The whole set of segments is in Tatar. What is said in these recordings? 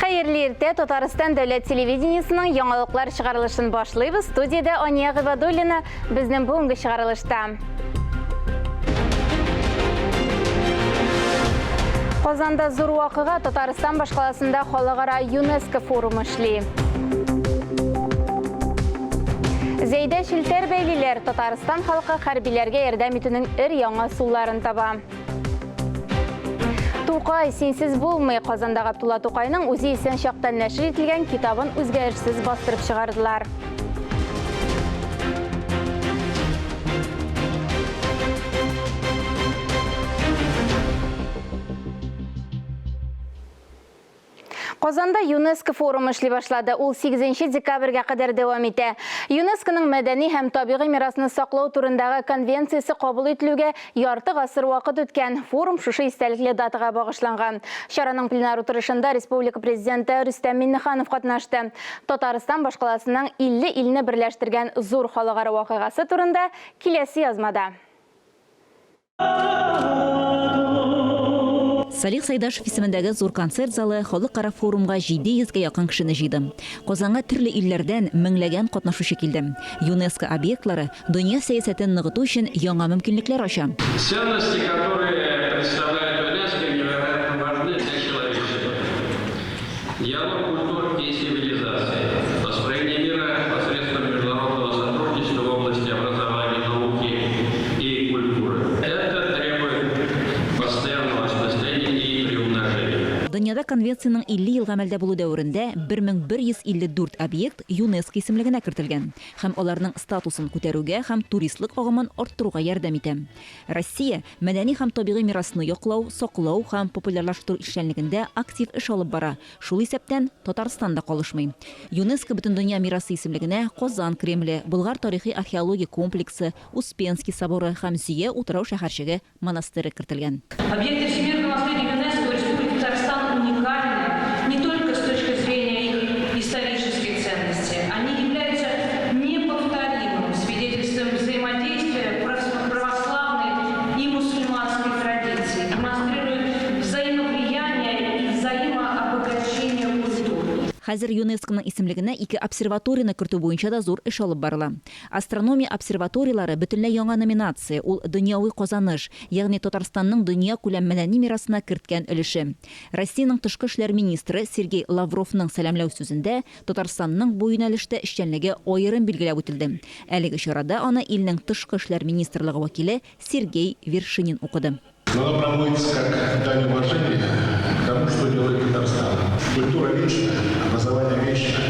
Хәерле иртә, Татарстан дәүләт телевидениесының яңалыклар чыгарылышын башлыйбыз. Студиядә Ания Гыйбадуллина безнең бүгенге чыгарылышта. Казанда зур вакыйга Татарстан башкаласында халыкара ЮНЕСКО форумы эшли. Зәйдә челтәр бәйлиләр. Татарстан халкы хәрбиләргә ярдәм итүнең өр-яңа ысулларын таба. Тукай, синсез булмый. Казанда Габдулла Тукайның үзе исән чакта нәшер ителгән китабын үзгәрешсез бастырып чыгардылар. Казанда ЮНЕСКО форумы эшли башлады. Ул 8 декабрьгә кадәр дәвам итә. ЮНЕСКОның мәдәни һәм табигый мирасны саклау турындагы конвенциясе кабул ителүгә ярты гасыр вакыт үткән. Форум шушы истәлекле датага багышланган. Чараның пленар утырышында республика Президенты Рөстәм Миңнеханов катнашты. Татарстан башкаласының 50 илне берләштергән зур халыкара вакыйгасы турында киләсе язмада. Салих Сайдашев исемендәге зур концерт залы халыкара форумга 700 гә якын кешене җыйды. Казанга төрле илләрдән меңләгән катнашучы килде. ЮНЕСКО объектлары дөнья сәясәтен ныгыту өчен яңа мөмкинлекләр ача. Ценности, которые представляет ЮНЕСКО, невероятно важны для человечества. Диалог культур и цивилизаций, построение мира посредством международного сотрудничества в области образования, науки и культуры. Это требует постоянного осмысления и приумножения. Дөньяда конвенциянең 50 ел гамәлдә булу дәверендә 1154 объект ЮНЕСКО исемлегенә кертелгән һәм аларның статусын күтәрүгә һәм туристлык агымын арттыруга ярдәм итә. Россия мәдәни һәм табигый мирасны яклау, саклау һәм популярлаштыру эшчәнлегендә актив эш алып бара, шул исәптән, Татарстан да калышмый. ЮНЕСКО Бөтендөнья мирасы исемлегенә Казан Кремле, Болгар тарихи-археологик комплексы, Успенский соборы һәм Зөя утрау-шәһәрчеге монастыре кертелгән. Объекты всемирного наследия ЮНЕСКО в Республике Татарстан уникальны не только с точки зрения их исторической ценности, они являются неповторимым свидетельством взаимодействия православной и мусульманской традиций, демонстрируют взаимовлияние и взаимообогащение культур. Хәзер ЮНЕСКОның исемлегенә ике обсерваторияне кертү буенча да зур эш алып барыла. Астрономия обсерваторияләре, бөтенләй яңа номинация, ул дөньяви казаныш, ягъни Татарстанның дөньякүләм мәдәни мирасына керткән өлеше. Россиянең тышкы эшләр министры Сергей Лавровның сәламләү сүзендә Татарстанның бу юнәлештә эшчәнлеге аерым билгеләп үтелде. Әлеге чарада аны илнең Тышкы эшләр министрлыгы вәкиле Сергей Вершинин укыды. Но оно проводится как дань уважения к тому, что делает Татарстан. Культура вечна, образование вечно.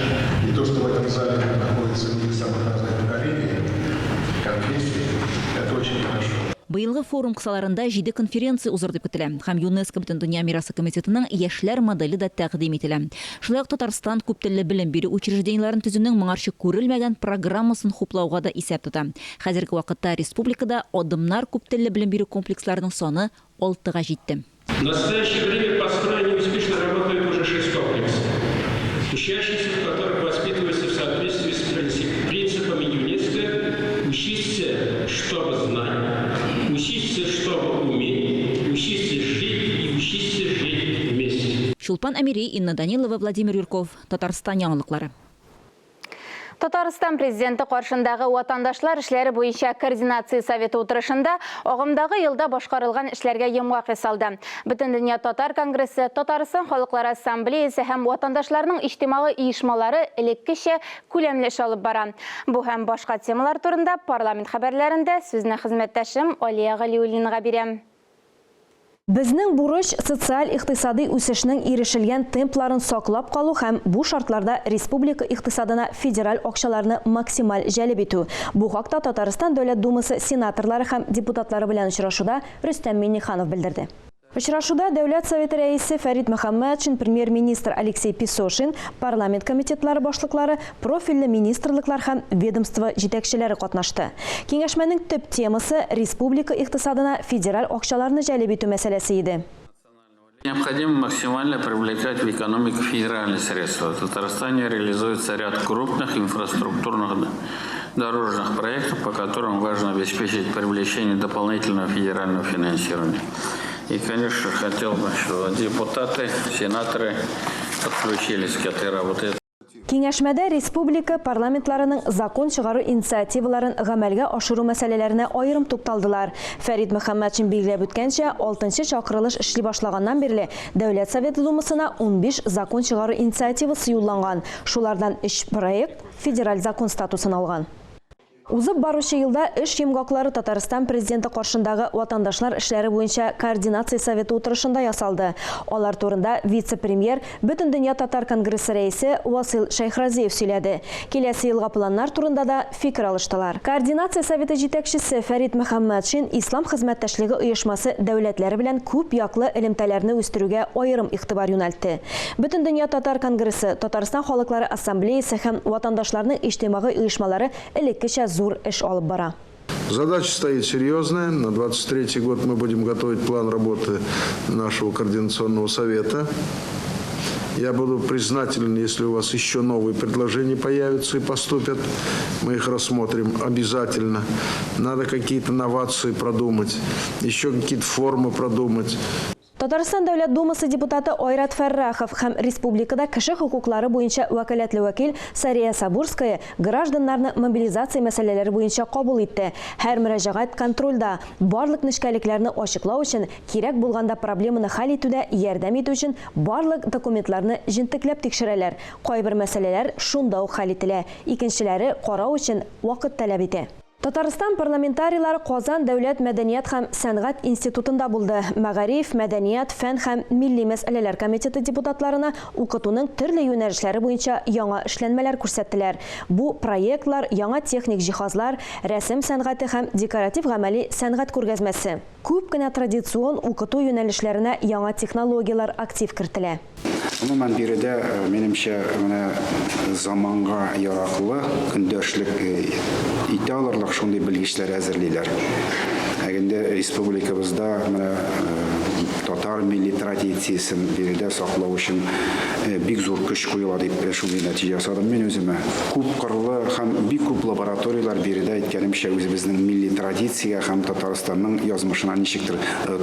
И то, что в этом зале находятся люди самых разных поколений, конфессий, это очень хорошо. Быелгы форум кысаларында җиде конференция узыр дип көтелә һәм ЮНЕСКО Бөтендөнья мирасы комитетының Яшьләр моделе дә тәкъдим ителә. Шулай ук Татарстан күптелле белем бирү учреждениеләрен төзүнең моңарчы күрелмәгән программасын хуплауга да исәп тота. Хәзерге вакытта республикада Адымнар күптелле белем бирү комплексларының саны алтыга җитте. В настоящее время построены и успешно работают уже шесть комплексов, учащиеся в которых воспитываются в соответствии с принципами ЮНЕСКО «Учиться, чтобы знать, учиться, чтобы уметь, учиться жить и учиться жить вместе». Чулпан Әмири, Инна Данилова, Владимир Юрков, Татарстан яңалыклары. Татарстан Президенты каршындагы ватандашлар эшләре буенча координация советы утырышында агымдагы елда башкарылган эшләргә йомгак ясалды. Бөтендөнья татар конгрессы, Татарстан халыклары ассамблеясе һәм ватандашларның иҗтимагый оешмалары элеккечә күләмле эш алып бара. Бу һәм башка темалар турында парламент хәбәрләрендә сүзне хезмәттәшем Алия Галиуллинага бирәм. Безнең бурыч, социаль-икътисадый үсешнең ирешелгән темпларын саклап калу һәм бу шартларда республика икътисадына федераль акчаларны максималь җәлеп итү. Бу хакта Татарстан Дәүләт Думасы сенаторлары һәм депутатлары белән очрашуда Рөстәм Миңнеханов белдерде. Очрашуда Дәүләт Советы Рәисе Фәрит Мөхәммәтшин, Премьер-министр Алексей Песошин, парламент комитетлары башлыклары, профильле министрлыклар һәм ведомство җитәкчеләре катнашты. Киңәшмәнең төп темасы республика икътисадына федераль акчаларны җәлеп итү мәсьәләсе иде. Необходимо максимально привлекать в экономику федеральные средства. В Татарстане реализуется ряд крупных инфраструктурных дорожных проектов, по которым важно обеспечить привлечение дополнительного федерального финансирования. И, конечно, хотел бы, чтобы депутаты, сенаторы Подключились к этой работе. Киңәшмәдә республика парламентларының закон чыгару инициативаларын гамәлгә ашыру мәсьәләләренә аерым тукталдылар. Фәрит Мөхәммәтшин билгеләп үткәнчә, алтынчы чакырылыш эшли башлаганнан бирле Дәүләт Советы Думасына 15 закон чыгару инициативасы юлланган, шулардан өч проект федераль закон статусын алган. Узып баручы елда эш йомгаклары Татарстан Президенты каршындагы Ватандашлар эшләре буенча координация советы утырышында ясалды. Алар турында вице-премьер, Бөтендөнья татар конгрессы рәисе Васыйл Шәйхразиев сөйләде. Киләсе елга планнар турында да фикер алыштылар. Координация советы җитәкчесе Фәрит Мөхәммәтшин Ислам хезмәттәшлеге оешмасы дәүләтләре белән күп яклы элемтәләрне үстерүгә аерым игътибар юнәлтте. Бөтендөнья татар конгрессы, Татарстан халыклары ассамблеясы һәм ватандашларның иҗтимагый оешмалары элеккечә зур эш алып бара. Задача стоит серьезная. На 23 год мы будем готовить план работы нашего координационного совета. Я буду признателен, если у вас еще новые предложения появятся и поступят. Мы их рассмотрим обязательно. Надо какие-то новации продумать, еще какие-то формы продумать. Татарстан Дәүләт Думасы депутаты Айрат Фәррахов һәм республикада кеше хокуклары буенча вәкаләтле вәкил Сария Сабурская гражданнарны мобилизация мәсьәләләре буенча кабул итте. Һәр мөрәҗәгать контрольдә. Барлык нечкәлекләрне ачыклау өчен, кирәк булганда проблеманы хәл итүдә ярдәм итү өчен барлык документларны җентекләп тикшерәләр. Кайбер мәсьәләләр шунда ук хәл ителә, икенчеләре карау өчен вакыт таләп итә. Татарстан парламентарийлары Казан дәүләт мәдәният һәм сәнгать институтында булды. Мәгариф, мәдәният, фән һәм милли мәсьәләләр комитеты депутатларына укытуның төрле юнәлешләре буенча яңа эшләнмәләр күрсәттеләр. Бу проектлар, яңа техник җиһазлар, рәсем сәнгате һәм декоратив-гамәли сәнгать күргәзмәсе. Күп кенә традицион укыту юнәлешләренә яңа технологияләр актив кертелә. Гомумән, биредә, минемчә, менә заманга яраклы, көндәшлек итә алырлык шундый белгечләр әзерлиләр. Ә инде республикабызда менә татар милли традициясен биредә саклау өчен бик зур көч куела дип шундый нәтиҗә ясадым мин үземә. Күпкырлы һәм бик күп лабораторияләр биредә, әйткәнемчә, үзебезнең милли традициягә һәм Татарстанның язмышына ничектер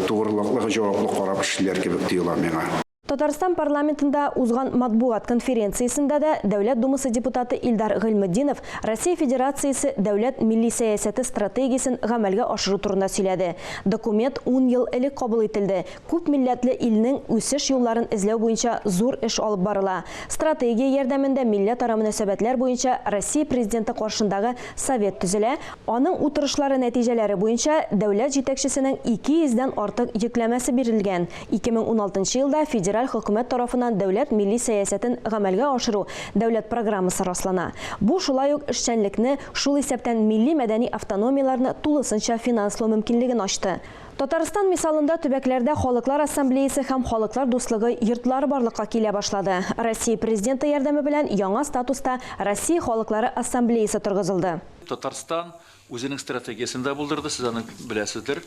тугрылыклы, җаваплы карап эшлиләр кебек тоела миңа. Татарстан парламентында узган матбугат конференциясендә дә Дәүләт Думасы депутаты Илдар Гыйльметдинов Россия Федерациясе дәүләт милли сәясәте стратегиясен гамәлгә ашыру турында сөйләде. Документ ун ел элек кабул ителде. Күп милләтле илнең үсеш юлларын эзләү буенча зур эш алып барыла. Стратегия ярдәмендә милләтара мөнәсәбәтләр буенча Россия Президенты каршындагы Совет төзелә, аның утырышлары нәтиҗәләре буенча дәүләт җитәкчесенең 200 дән артык йөкләмәсе бирелгән. 2016 елда федераль хөкүмәт тарафыннан дәүләт милли сәясәтен гамәлгә ашыру дәүләт программасы раслана. Бу шулай ук эшчәнлекне, шул исәптән милли-мәдәни автономияләрне тулысынча финанслау мөмкинлеген ачты. Татарстан мисалында төбәкләрдә Халыклар ассамблеясе һәм Халыклар дуслыгы йортлары барлыкка килә башлады. Россия Президенты ярдәме белән яңа статуста Россия халыклары ассамблеясе торгызылды. Татарстан үзенең стратегиясен дә булдырды, сез аны беләсездер.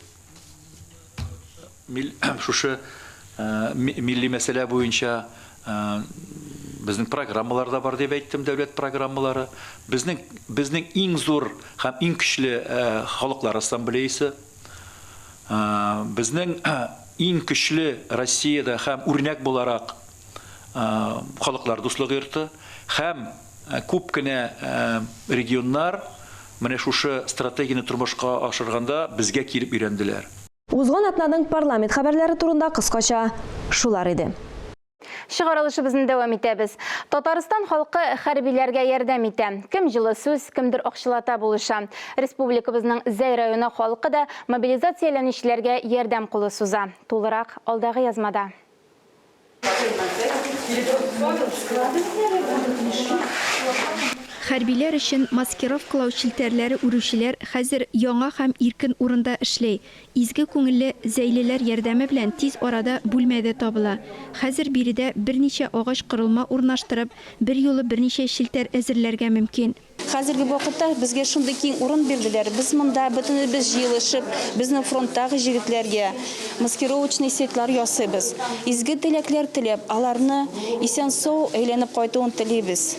Шушы милли мәсьәлә буенча безнең программалар да бар дип әйттем, дәүләт программалары. Безнең безнең иң зур һәм иң көчле халыклар ассамблеясе. Безнең иң көчле Россиядә һәм үрнәк буларак Халыклар дуслыгы йорты һәм күп кенә регионнар менә шушы стратегияне тормышка ашырганда безгә килеп өйрәнделәр. Узган атнаның парламент хәбәрләре турында кыскача шулар иде. Чыгарылышыбызны дәвам итәбез. Татарстан халкы хәрбиләргә ярдәм итә. Кем җылы сүз, кемдер акчалата булыша. Республикабызның Зәй районы халкы да мобилизацияләнүчеләргә ярдәм кулы суза. Тулырак алдагы язмада. Хәрбиләр өчен маскировкалау челтәрләре үрүчеләр хәзер яңа һәм иркен урында эшли. Изге күңелле зәйлеләр ярдәме белән тиз арада бүлмә дә табыла. Хәзер биредә берничә агач корылма урнаштырып, берьюлы берничә челтәр әзерләргә мөмкин. Хәзерге вакытта безгә шундый киң урын бирделәр. Без монда бөтенебез җыелышып, безнең фронттагы җегетләргә маскировочный сетьлар ясыйбыз. Изге теләкләр теләп, аларны исән-сау әйләнеп кайтуын телибез.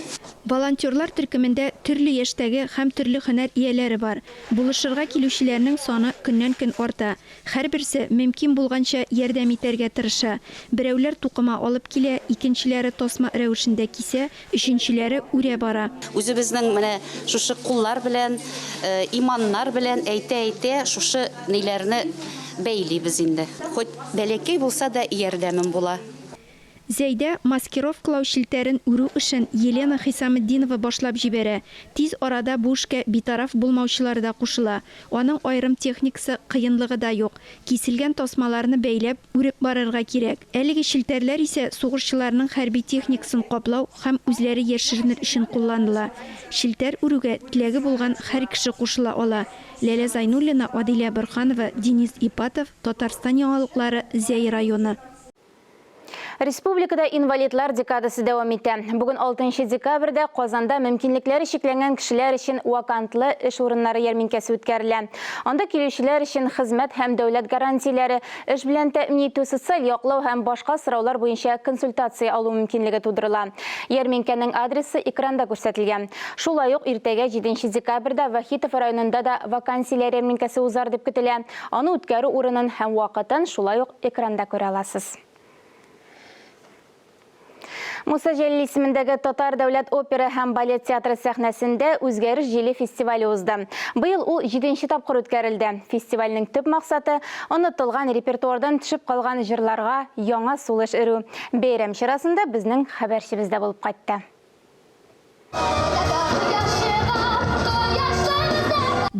Волонтерлар төркемендә төрле яшьтәге һәм төрле һөнәр ияләре бар. Булышырга килүчеләрнең саны көннән-көн арта. Һәрберсе, мөмкин булганча, ярдәм итәргә тырыша. Берәүләр тукыма алып килә, икенчеләре тасма рәвешендә кисә, өченчеләре үрә бара. Үзебезнең менә шушы куллар белән, иманнар белән әйтә-әйтә шушы ниләрне бәйлибез инде. Хоть бәләкәй булса да ярдәмем була. Зәйдә маскировкалау челтәрен үрү эшен Елена Хисаметдинова башлап җибәрә. Тиз арада бу эшкә битараф булмаучылар да кушыла. Аның аерым техникасы, кыенлыгы да юк. Киселгән тасмаларны бәйләп, үреп барырга кирәк. Әлеге челтәрләр исә сугышчыларның хәрби техникасын каплау һәм үзләре яшеренер өчен кулланыла. Челтәр үрүгә теләге булган һәр кеше кушыла ала. Ләлә Зайнуллина, Адилә Борһанова, Денис Ипатов, Татарстан яңалыклары, Зәй районы. Республикада инвалидлар декадасы дәвам итә. Бүген 6 декабрьдә Казанда мөмкинлекләре чикләнгән кешеләр өчен вакантлы эш урыннары ярминкәсе үткәрелә. Анда килүчеләр өчен хезмәт һәм дәүләт гарантияләре, эш белән тәэмин итү, социаль яклау һәм башка сораулар буенча консультация алу мөмкинлеге тудырыла. Ярминкәнең адресы экранда күрсәтелгән. Шулай ук иртәгә 7 декабрьдә Вахитов районында да вакансияләр ярминкәсе узар дип көтелә. Аны үткәрү урынын һәм вакытын шулай ук экранда күрә аласыз. Муса Җәлил исемендәге Татар дәүләт опера һәм балет театры сәхнәсендә Үзгәреш җиле фестивале узды. Быел ул җиденче тапкыр үткәрелде. Фестивальнең төп максаты, онытылган репертуардан төшеп калган җырларга яңа сулыш өрү. Бәйрәм чарасында безнең хәбәрчебез дә булып кайтты.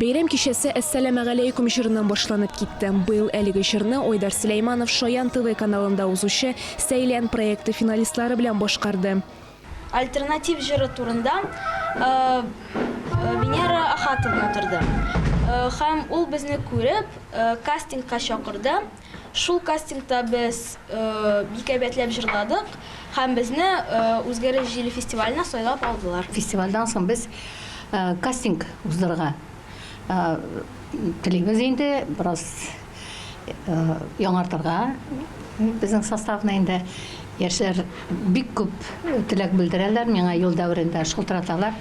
Бәйрәм кичәсе Әссәламәгаләйкүм җырыннан башланып китте. Быел әлеге җырны Айдар Сөләйманов Шаян ТВ каналында узучы Сәйлән проекты финалистлары белән башкарды. Альтернатив җыры турында Венера Ахатовна утырды. Һәм ул безне күреп, кастингка чакырды. Шул кастингта без бик әйбәтләп җырладык һәм безне Үзгәреш җиле фестиваленә сайлап алдылар. Фестивальдән соң без кастинг уздырырга телибез инде, бераз яңартырга безнең составны инде. Яшьләр бик күп теләк белдерәләр, миңа юл дәверендә шылтыраталар.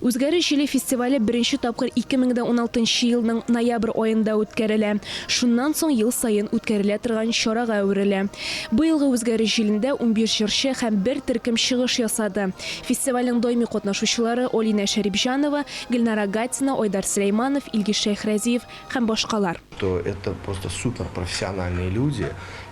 Үзгәреш җиле фестивале беренче тапкыр 2016 нчы елның ноябрь аенда үткәрелә. Шуннан соң ел саен үткәрелә торган чарага әверелә. Быелгы Үзгәреш җилендә 15 җырчы һәм бер төркем чыгыш ясады. Фестивальнең даими катнашучылары Алинә Шәрипҗанова, Гөлнара Гатина, Айдар Сөләйманов, Илгиз Шәйхразиев һәм башкалар. То это просто суперпрофессиональные люди,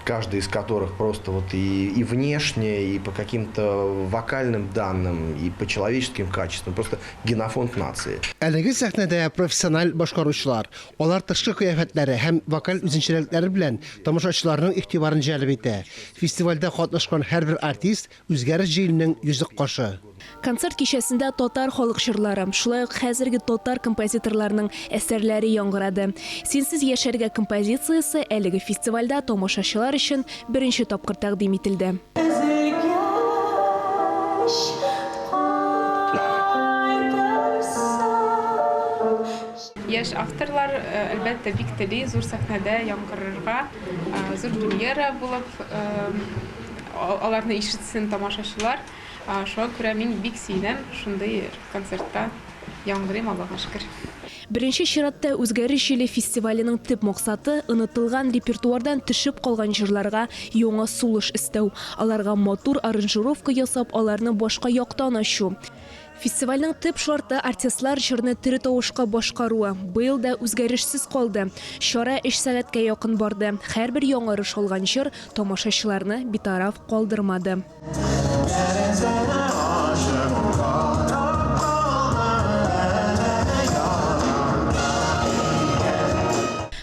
каждый из которых просто вот и, и внешне, и по каким-то вокальным данным, и по человеческим качествам, просто генофонд нации. Әлеге сәхнәдә профессиональ башкаручылар. Алар тышкы кыяфәтләре һәм вокаль үзенчәлекләре белән тамашачыларның игътибарын җәлеп итә. Фестивальдә катнашкан һәрбер артист Үзгәреш җиленең йөзек кашы. Концерт кичәсендә татар халык җырлары, шулай ук хәзерге татар композиторларының әсәрләре яңгырады. Синсез яшәргә композициясе әлеге фестивальдә тамашачылар өчен беренче тапкыр тәкъдим ителде. Өзелгәч кайтырсың. Яшь авторлар, әлбәттә, бик тели зур сәхнәдә яңгырырга, зур премьера булып аларны ишетсен тамашачылар. Шуңа күрә мин бик сөенәм, шундый концертта яңгырыйм, Аллага шөкер. Беренче чиратта Үзгәреш җиле фестиваленең төп максаты, онытылган репертуардан төшеп калган җырларга яңа сулыш өстәү, аларга матур аранжировка ясап, аларны башка яктан ачу. Фестивальнең төп шарты, артистлар җырны тере тавышка башкаруы. Быел да үзгәрешсез калды. Чара өч сәгатькә якын барды. Һәрбер яңарыш алган җыр тамашачыларны битараф калдырмады.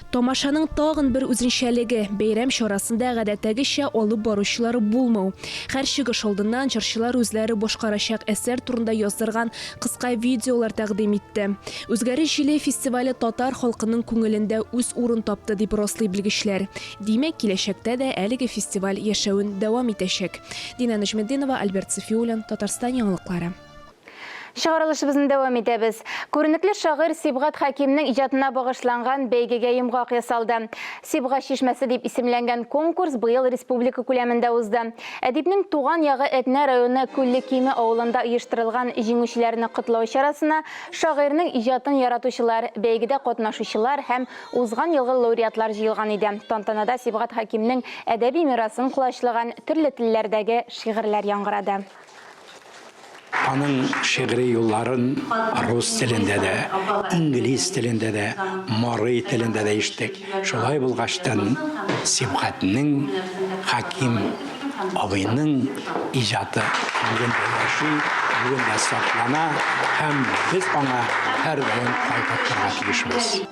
Тамашаның тагын бер үзенчәлеге, бәйрәм чарасында гадәттәгечә алып баручылар булмау. Һәр чыгыш алдыннан җырчылар үзләре башкарачак әсәр турында яздырган кыска видеолар тәкъдим итте. Үзгәреш җиле фестивале татар халкының күңелендә үз урын тапты, дип раслый белгечләр. Димәк, киләчәктә дә әлеге фестиваль яшәвен дәвам итәчәк. Динә Нәҗметдинова, Альберт Сафиуллин, Татарстан яңалыклары. Чыгарылышыбызны дәвам итәбез. Күренекле шагыйрь Сибгат Хәкимнең иҗатына багышланган бәйгегә йомгак ясалды. Сибгат чишмәсе дип исемләнгән конкурс быел республика күләмендә узды. Әдипнең туган ягы Әтнә районы Күлле Киме авылында оештырылган җиңүчеләрне котлау чарасына шагыйрьнең иҗатын яратучылар, бәйгедә катнашучылар һәм узган елгы лауреатлар җыелган иде. Тантанада Сибгат Хәкимнең әдәби мирасын колачлаган төрле телләрдәге шигырьләр яңгырады. Аның шигъри юлларын рус телендә дә, инглиз телендә дә, марый телендә дә ишеттек. Шулай булгачтын, Сибгатьнең, Хәким абыйның иҗаты бүген дә яши, бүген дә саклана һәм без аңа һәрдаим кайтып торырга тиешбез.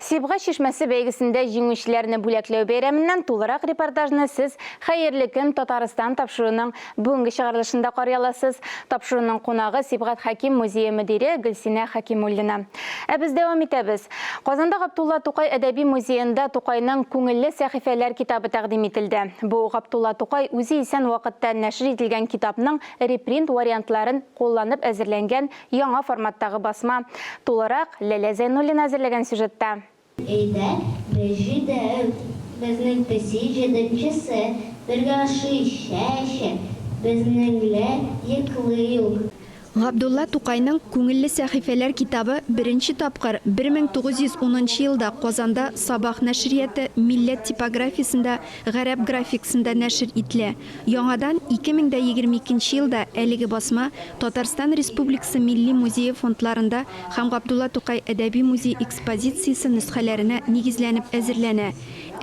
Сибгать чишмәсе бәйгесендә җиңүчеләрне бүләкләү бәйрәменнән тулырак репортажны сез Хәерле көн, Татарстан тапшыруының бүгенге чыгарылышында карый аласыз. Тапшыруның кунагы Сибгат Хәким музее мөдире Гөлсинә Хәкимуллина. Ә без дәвам итәбез. Казанда Габдулла Тукай әдәби музеенда Тукайның Күңелле сәхифәләр китабы тәкъдим ителде. Бу Габдулла Тукай үзе исән вакытта нәшер ителгән китапның репринт вариантларын кулланып әзерләнгән Яңа форматтагы басма. Тулырак, Ләлә Зәйнуллина әзерләгән сюжетта. Өйдә без җидәү, безнең песи җиденчесе, бергә ашый, чәй эчә, безнеңлә йоклый ул. Габдулла Тукайның Күңелле сәхифәләр китабы беренче тапкыр 1910 нчы елда Казанда Сабах нәшрияты Милләт типографиясендә гарәп графикасында нәшер ителә. Яңадан 2022 нче елда әлеге басма Татарстан Республикасы Милли музее фондларында һәм Габдулла Тукай әдәби музей экспозициясе нөсхәләренә нигезләнеп әзерләнә.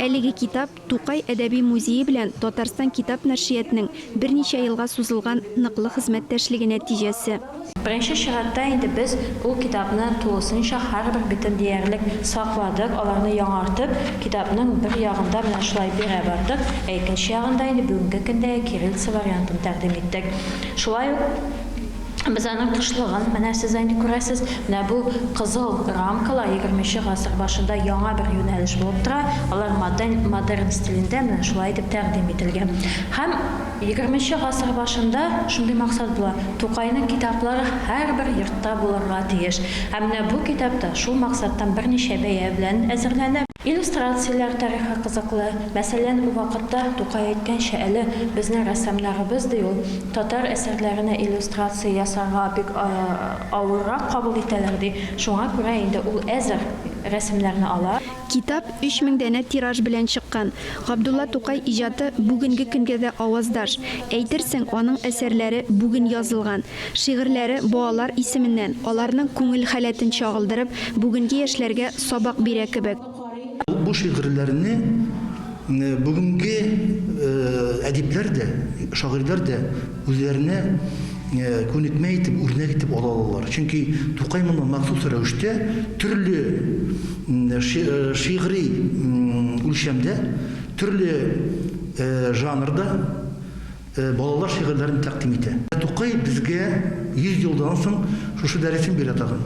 Әлеге китап Тукай әдәби музее белән Татарстан китап нәшриятының берничә елга сузылган ныклы хезмәттәшлеге нәтиҗәсе. Беренче чиратта инде без ул китапны тулысынча һәрбер битен диярлек сакладык, аларны яңартып, китапның бер ягында менә шулай бирә бардык, ә икенче ягында инде бүгенге көндәге кириллица вариантын тәкъдим иттек. Шулай ук без аның тышлыгын, менә сез инде күрәсез, менә бу кызыл рамкалар егерменче гасыр башында яңа бер юнәлеш булып тора, алар модерн стилендә менә шулай итеп тәкъдим ителгән. Һәм. Егерменче гасыр башында шундый максат була, Тукайның китаплары һәрбер йортта булырга тиеш. Ә менә бу китап та шул максаттан берничә бәя белән әзерләнә. Иллюстрацияләр тарихы кызыклы. Мәсәлән, ул вакытта, Тукай әйткәнчә, әле безнең рәссамнарыбыз, ди ул, татар әсәрләренә иллюстрация ясарга бик авыррак кабул итәләр, ди. Шуңа күрә инде ул әзер рәсемнәрне ала. Китап 3000 данә тираж белән чыккан. Габдулла Тукай иҗаты бүгенге көнгә дә аваздаш. Әйтерсең, аның әсәрләре бүген язылган. Шигырьләре балалар исеменнән, аларның күңел халәтен чагылдырып, бүгенге яшьләргә сабак бирә кебек. Бу шигырьләрне бүгенге әдипләр дә, шагыйрьләр дә үзләренә күнекмә итеп, үрнәк итеп ала алалар. Чөнки Тукай моны махсус рәвештә төрле шигъри үлчәмдә, төрле жанрда балалар шигырьләрен тәкъдим итә. Тукай безгә 100 елдан соң шушы дәресен бирә тагын.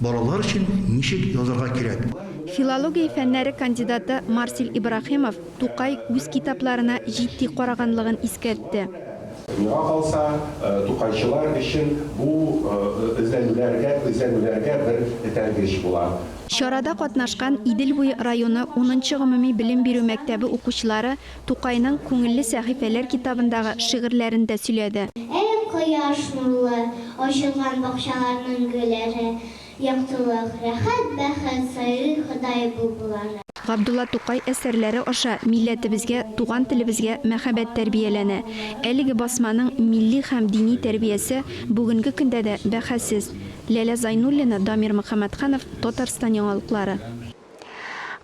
Балалар өчен ничек язарга кирәк? Филология фәннәре кандидаты Марсель Ибраһимов Тукай үз китапларына җитди караганлыгын искәртте. Миңа калса, тукайчылар өчен бу эзләнүләргә эзләнүләргә бер этәргеч була. Чарада катнашкан Идел буе районы унынчы гомуми белем бирү мәктәбе укучылары Тукайның Күңелле сәхифәләр китабындагы шигырьләрен дә сөйләде. Әй, кояш нурлы, ачылган бакчаларның гөлләре, Яктылык, рәхәт, бәхет сайрый Ходай былбыллары. Габдулла Тукай әсәрләре аша милләтебезгә, туган телебезгә мәхәббәт тәрбияләнә. Әлеге басманың милли һәм дини тәрбиясе бүгенге көндә дә бәһасез. Ләлә Зайнуллина, Дамир Мөхәммәтханов, Татарстан яңалыклары.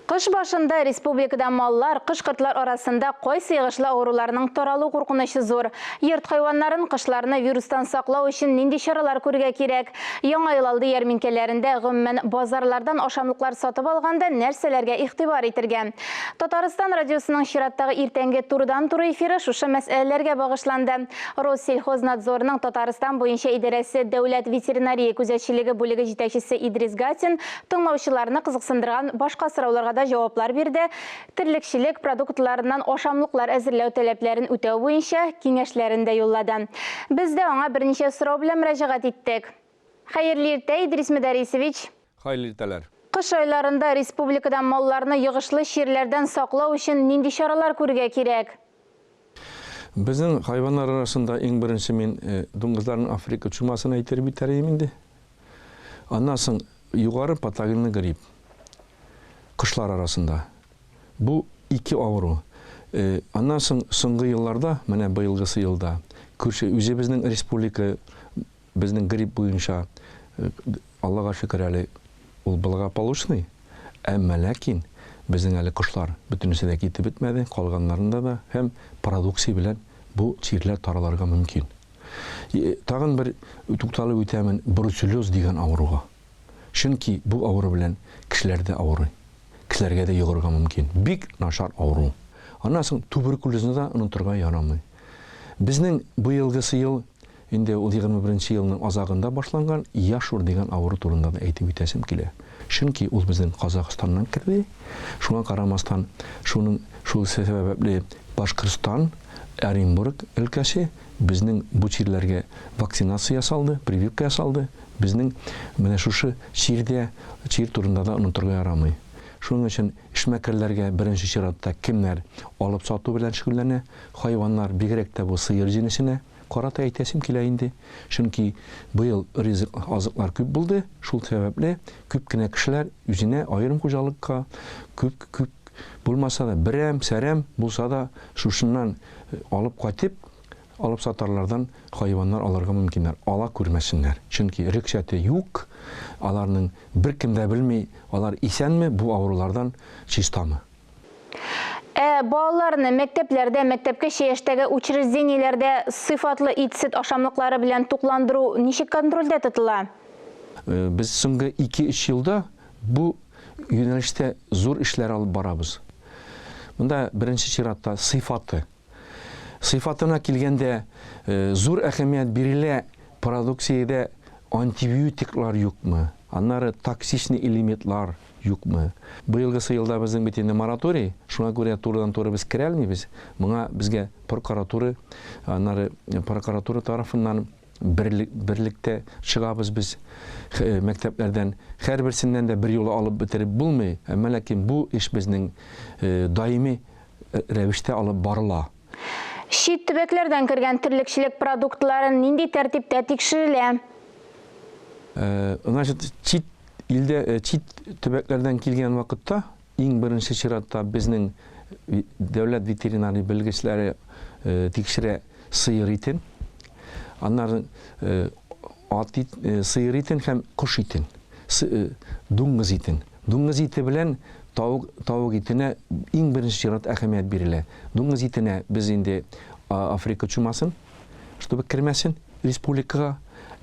Кыш башында республикада маллар, кош-кортлар арасында кайсы йогышлы авыруларның таралу куркынычы зур? Йорт хайваннарын кышларны вирустан саклау өчен нинди чаралар күрергә кирәк? Яңа ел алды ярминкәләрендә, гомумән, базарлардан ашамлыклар сатып алганда нәрсәләргә игътибар итергә? Татарстан радиосының чираттагы иртәнге турыдан-туры эфиры шушы мәсьәләләргә багышланды. Россельхознадзорның Татарстан буенча идарәсе дәүләт ветеринария күзәтчелеге бүлеге җитәкчесе Идрис Гатин Тыңлаучыларны кызыксындырган башка сорауларга да сорауларга да җаваплар бирде, терлекчелек продуктларыннан ашамлыклар әзерләү таләпләрен үтәү буенча киңәшләрен дә юллады. Без дә аңа берничә сорау белән мөрәҗәгать иттек. Хәерле иртә, Идрис Мөдәрисович! Хәерле иртәләр! Кыш айларында республикада малларны йогышлы чирләрдән саклау өчен нинди чаралар күрергә кирәк? Безнең хайваннар арасында иң беренче мин дуңгызларның Африка чумасын әйтер битәр идем инде. Аннан соң югары патогенлы грипп. Кошлар арасында. Бу ике авыру. Аннан соң соңгы елларда, менә быелгысы елда, күрше үзебезнең республика Безнең грипп буенча, Аллага шөкер әле, ул благополучный, әмма ләкин безнең әле кошлар бөтенесе дә китеп бетмәде, калганнарында да һәм продукция белән бу чирләр таралырга мөмкин. Тагын бер тукталып үтәмен бруцеллез дигән авыруга. Чөнки бу авыру белән кешеләр дә авырый. Кешеләргә дә йогырга мөмкин. Бик начар авыру. Аннан соң туберкулезны да онытырга ярамый. Безнең быелгысы ел, инде ул 21 нче елның азагында башланган яшур дигән авыру турында да әйтеп үтәсем килә. Чөнки ул безнең Казахстаннан керде. Шуңа карамастан, шуның шул сәбәпле Башкортстан, Оренбург өлкәсе безнең бу чирләргә вакцинация ясалды, прививка ясалды. Безнең менә шушы чир дә, чир турында да онытырга ярамый. Шуның өчен эшмәкәрләргә беренче чиратта кемнәр алып-сату белән шөгыльләнә, хайваннар, бигрәк тә бу сыер җенесенә карата әйтәсем килә инде. Чөнки быел ризык, азыклар күп булды, шул сәбәпле күп кенә кешеләр үзенә аерым хуҗалыкка күп, күп булмаса да, берәм-сәрәм булса да шушыннан алып кайтып, Алыпсатарлардан хайваннар алырга мөмкиннәр, ала күрмәсеннәр. Чөнки рөхсәте юк, аларның беркем дә белми, алар исәнме, бу авырулардан чистамы. Ә балаларны мәктәпләрдә, мәктәпкәчә яшьтәге учреждениеләрдә сыйфатлы ит-сөт ашамлыклары белән тукландыру ничек контрольдә тотыла? Без соңгы ике-өч елда бу юнәлештә зур эшләр алып барабыз. Монда беренче чиратта сыйфаты. Сыйфатына килгәндә, зур әһәмият бирелә продукциядә антибиотиклар юкмы, аннары токсичный элементлар юкмы. Быелгысы елда безнең бит инде мораторий, шуңа күрә турыдан-туры без керә алмыйбыз. Моңа безгә прокуратура, аннары прокуратура тарафыннан берлек, берлектә чыгабыз без мәктәпләрдән. Һәрберсеннән дә берьюлы алып бетереп булмый, әмма ләкин бу эш безнең даими рәвештә алып барыла. Чит төбәкләрдән кергән терлекчелек продуктлары нинди тәртиптә тикшерелә? Значит, чит илдә, чит төбәкләрдән килгән вакытта, иң беренче чиратта безнең дәүләт ветеринария белгечләре тикшерә сыер итен, аннары ат ит, сыер итен һәм кош итен, дуңгыз итен. Дуңгыз ите белән тавык, тавык итенә иң беренче чират әһәмият бирелә. Дуңгыз итенә без инде Африка чумасын, чтобы кермәсен республикага,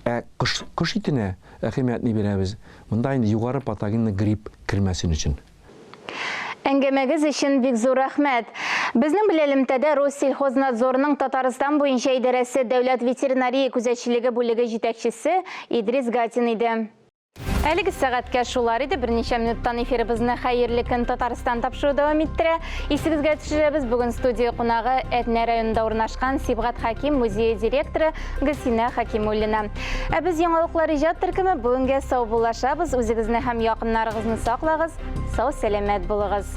ә кош, кош итенә әһәмиятне бирәбез. Монда инде югары патогенный грипп кермәсен өчен. Әңгәмәгез өчен бик зур рәхмәт. Безнең белән элемтәдә Россельхознадзорның Татарстан буенча идарәсе дәүләт ветеринария күзәтчелеге бүлеге җитәкчесе Идрис Гатин иде. Әлеге сәгатькә шулар иде. Берничә минуттан эфирыбызны Хәерле көн Татарстан тапшыру дәвам иттерә. Исегезгә төшерәбез, бүген студия кунагы Әтнә районында урнашкан Сибгат Хәким музее директоры Гөлсинә Хәкимуллина. Ә без яңалыклар иҗат төркеме бүгенгә саубуллашабыз. Үзегезне һәм якыннарыгызны саклагыз, сау-сәламәт булыгыз.